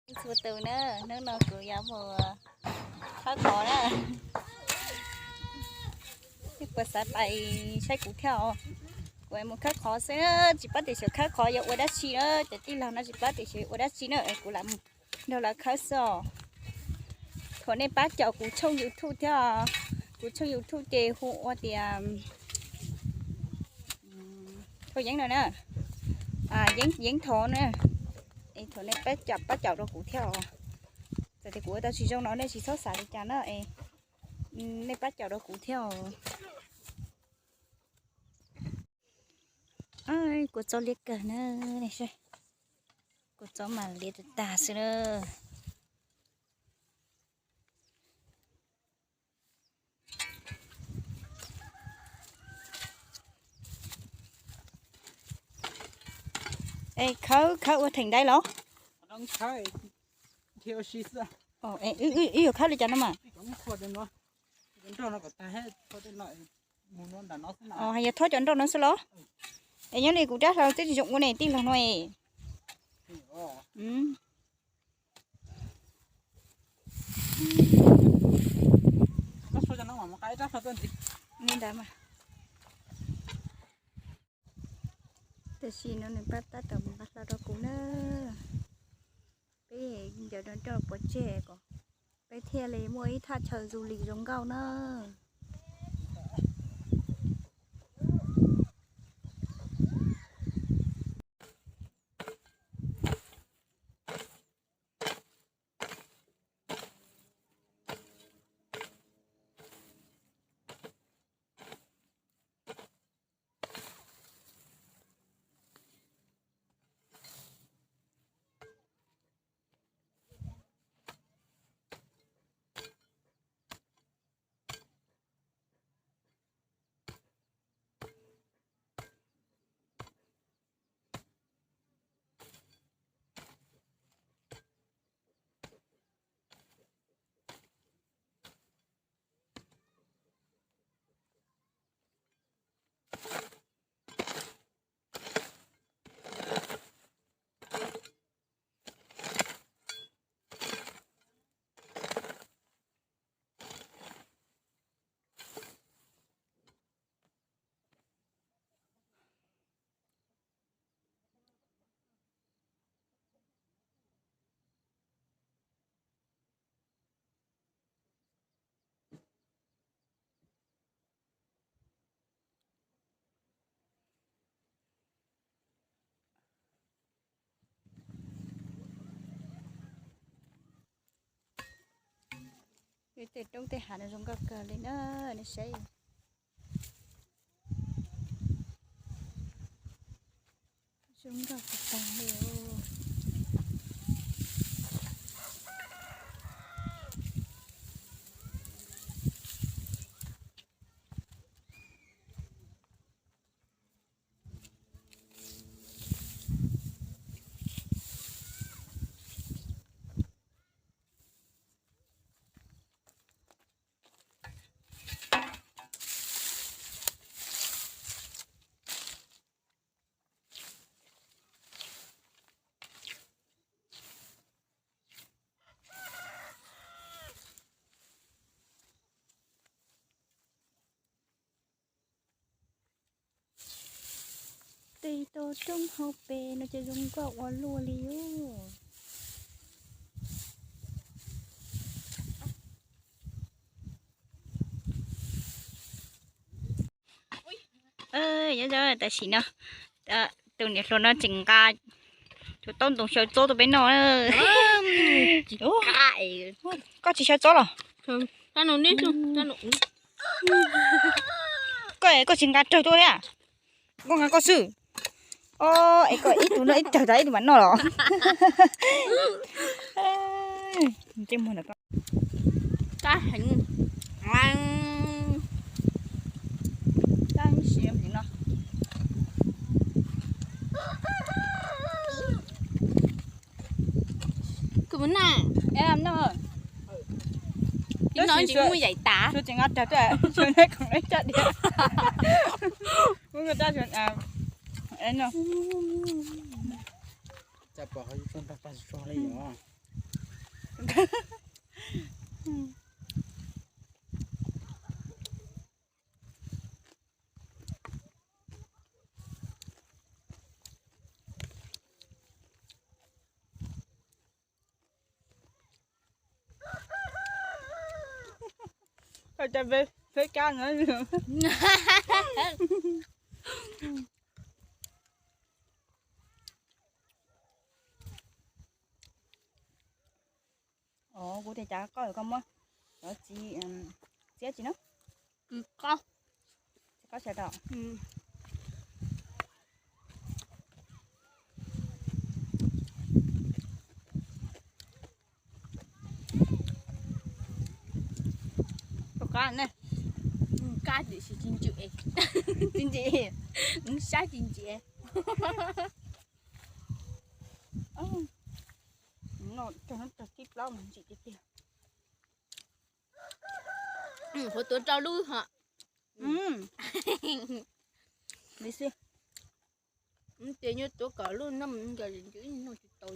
Txhua tus na, hnub no kuv yuav mus khawb qhov na. Puas xav pais saib kuv thiab os? Kuv mus khawb qhov xwb, tsis paub tias xyov khawb qhov yuav ua dab tsi na, cov tij laug no tsis paub tias xyov yuav ua dab tsi na, es kuv lam mus nrog lawv khawb xwb os. Thaum nej pab caum kuv tshooj YouTube thiab, kuv tshooj YouTube ces hu ua tias Thauj Yeeb no na, Yeeb Thov na. Es thaum nej pab caum, pab caum rau kuv thiab os. Txawm tias kuv ua tau tsis zoo no nej tsis txhob xav li cas na, es nej pab caum rau kuv thiab os. Kua txob liab kawg na, kua txob mas liab tag tag xwb na. Es khawb, khawb ua theem ntaiv los? Wb yuav khawb li cas no mas? Yog thob cov nroj no xwb los? Es nyob li kuv rab hlau twb tsis zoo ua ne tij laug no es. Li ntawd mas. Tam sim no nws pab tab tom mus nqa hlau rau kuv na. Peb ncaws rau rau pov tseg kom peb thiaj li muaj ib thaj chaw du lịch zoo nkauj na. Tej roob tej hav no zoo nkauj kawg li na, nej saib. Zoo nkauj tag tag li os. Tej toj roob hauv pes no ces zoo nkauj ua luaj li os. Nyob tam sim no tus niam hluas no tseem nqa cov taub ntoo xyaw txob tuaj peb noj. Koj tsis xyaw txob los? Koj, koj tsis nqa rawg tuaj thiab? Koj nqa koj xwb. Es koj ib tug noj ib rawg tas ib tug mam noj los? Kuv mus na. Ib no tsis muaj yaim tas. Tsis nqa rawg, tsis nqa rawg. Kuv nqa rawg. Cas pom ho tsis tso nrog pab tsis tso li os. Cov peb kab no. Kuv tias cas koj koj muab cov txiv, txiab tsis na. Txiv qaub sawv daws. Kab tiam sis tsis ntsim, tsis ntsim, sab tsis ntsim. Tib plaub mas ntsim tiag tiag. Huav tuav rau lub hom. Li xwb. Tias nyuag tuav kom lub noj nkawd li ntsis noj tsis